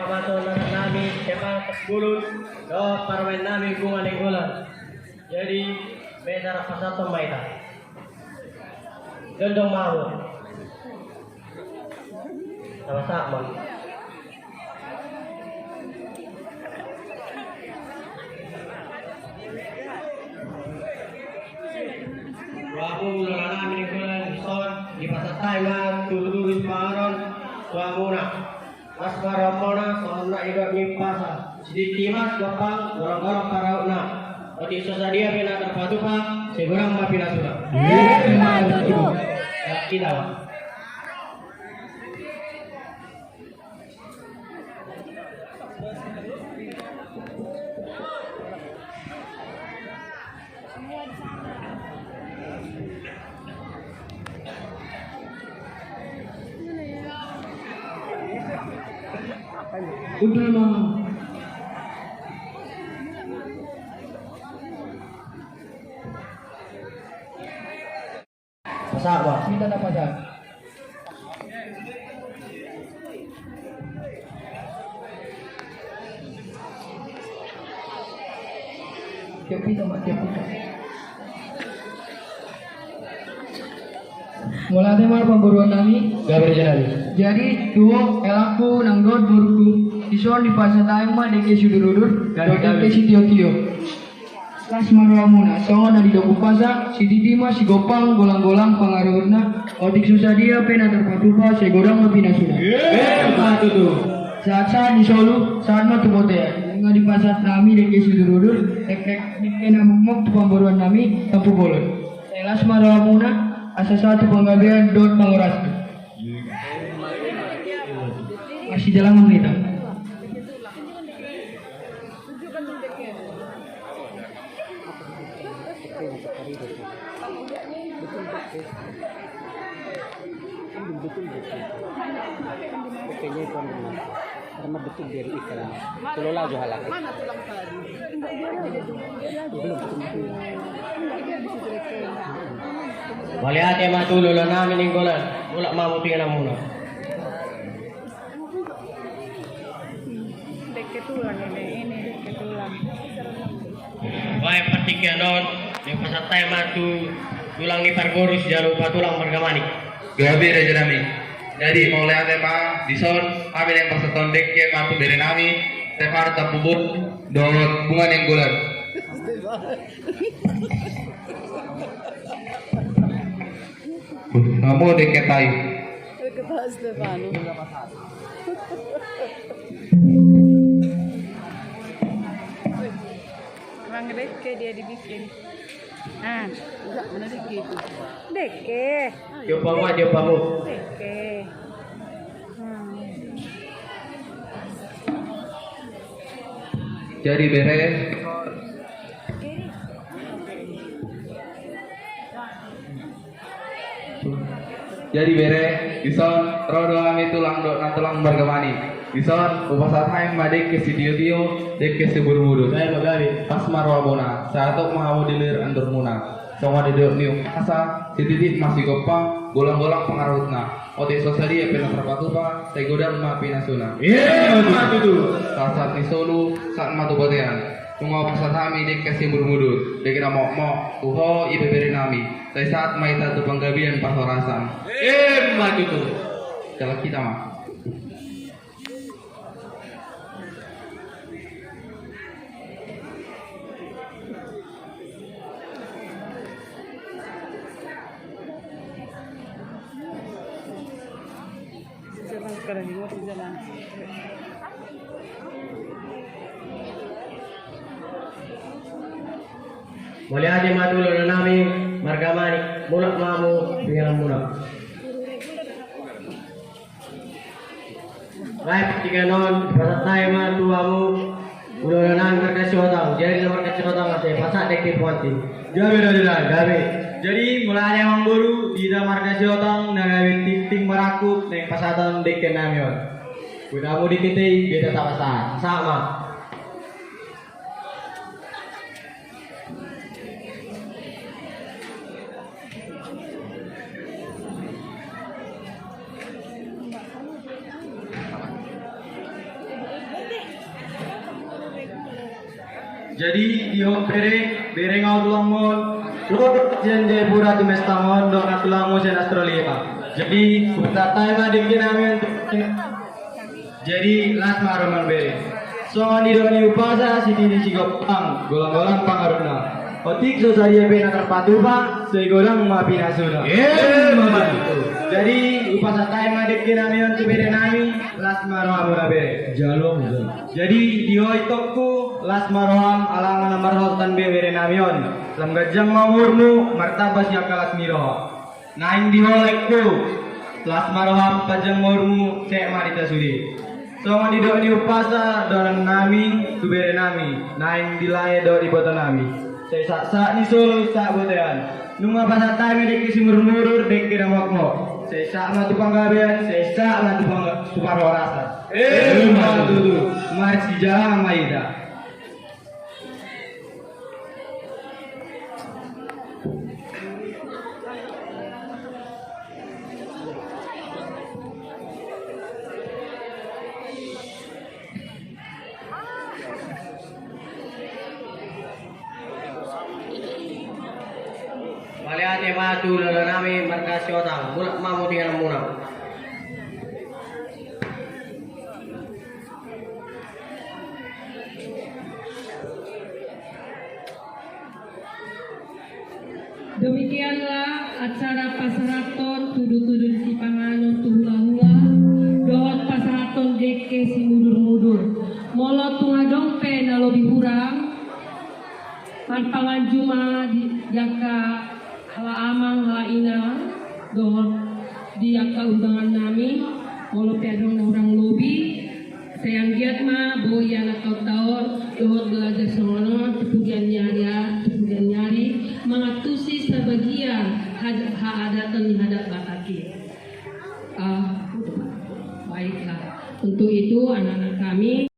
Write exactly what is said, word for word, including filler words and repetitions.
Pamaton nami Sepa Kasbulun dohot parumaen nami Bunga Nainggolan. Jadi, beta rap pasahathon ma hita. Gondong ma hamu. Sama-sama. Ro hamu ulola nami Nainggolan, dison dipasahat hami ma tu duru-duru panganon tu hamuna. Las ma rohamuna, songon na nidok ni umpasa. Sititi ma sigompang, golang-golang pangarahutna. Otik so sadia pe na tarpatupa, sai godang ma pinasuna. Emma tutu. Ya, hita ma. Udul ma. Pasahat ma. Hita na pasahat. Tiop hita ma, tiop hita. Mauliate ma pamboruon nami. Gabe raja nami. Jadi, tu ho, helangku nang dohot boruku, dison dipasahat hami ma dengke siudur-udur, gabe, gabe, dengke sitio-tio. Las ma rohamuna, songon na nidok umpasa, sititi ma sigompang, golang-golang pangarahutna, otik so sadia pe na tarpatupa, sai godang ma pinasuna. Emma tutu. Sahat-sahat ni solu, sahat ma tu bontean. Nunga dipasahat nami dengke siudur-udur, dengke, dengke na mokmok tu pamboruon nami, Tampubolon. Las ma rohamuna, asa sahat tu panggabean dohot panghorasan. Marsijalangan ma hita. Mauliate ma tu ulola nami Nainggolan, mulak ma hamu tu inanmuna. Dengke tulang ini, ini dengke tulang. Baen partingkian on, dipasahat hami ma tu tulang ni parboru, si Jalu Patulang marga Manik. Gabe raja nami. Jadi, mauliate ma, dison, hami naeng pasahathon dengke ma tu bere nami, Stefan Tampubolon, dohot Bunga Nainggolan. Hamu dengke tai. Kata Stefano. Emang dengke dia dibikin. Ah. Enggak, mana dengke itu? Dengke. Coba, Mak, coba, Bu. Dengke. Hmm. Jadi bere. Jadi bere, dison, ro do hami tulang dohot nantulang marga Manik. Dison, hupasahat hami ma dengke sitio-tio, dengke simudur-mudur. Gabe, gabe. Las ma rohamuna, sahat ma hamu di lir andormuna. Songon na nidok ni umpasa, sititi ma sigompang, golang-golang pangarahutna. Otik so sadia pe na tarpatupa, sai godang ma pinasuna. Emma tutu. Sahat-sahat ni solu, sahat ma tu bontean. Nunga hupasahat hami dengke simudur-mudur, dengke na mokmok, tu ho ibebere nami. Sai sahat ma hita tu panggabean parhorasan. Emma tutu. Jalan hita ma. Mauliate ma tu ulola nami marga Manik, mulak ma hamu tu inanmuna. Baen partingkian on, pasahat hami ma tu hamu ulola nami marga Sihotang. Jadi na marga Sihotang ate, pasahat dengke puanti. Gabe do, gabe. Jadi, mauliate ma amangboru, di hita marga Sihotang na gabe tingting marangkup naeng pasahathon dengke nami on. Boan hamu dengke te, beta tapasahat. Sahat ma. Jadi di ho bere, bere nga ho tulangmon, ro sian Jayapura tu Mestang on dohot na tulangmon sian Australia. Jadi hupasahat hami ma dengke nami on. Jadi las ma roha bere. Songon didok ni umpasa, sititi sigompang, golang-golang pangarahutna. Otik so sadia pe na tarpatupa, sai godang ma pinasuna. Emma tutu. Jadi hupasahat hami ma dengke nami on tu bere nami, las ma rohamuna bere. Jalo ma jalo. Jadi di ho itongku, las ma roham ala nga na marholong be bere nami on. Lam ganjang ma umurmu, martamba sian angka las ni roha. Naeng di ho laengku, las ma roham, panjang ma umurmu, sek ma hita sude. Songon didok ni umpasa dohonon nami tu bere nami, naeng di lae dohot iboto nami. Sai saksak ni solu, sak bontean. Nunga pasahat hami dengke simudur-mudur, dengke na mokmok. Sai sak ma tu panggabean, sai sak ma tu pangga-, tu parhorasan. Emma tutu. Marsijala ma hita. Mauliate ma tu hulahula nami marga Sihohot, mulak ma muse di inganan muna. Demikianlah acara pasahathon tudutudu sipanganon tu hulahula dohot pasahathon dengke simudurmudur. Molo tung adong pe na lobi hurang, marpanganju ma di angka hala amang, hala ina, dohot di angka undangan nami. Molo pe adong na hurang lobi, sai anggiat ma boi anak taon-taon dohot balajar songon on tu pudian ni ari, tu pudian ni ari, mangantusi sabagian had-, haadaton ni adat Batak i. Ah, baiklah. Untuk itu, anak-anak kami,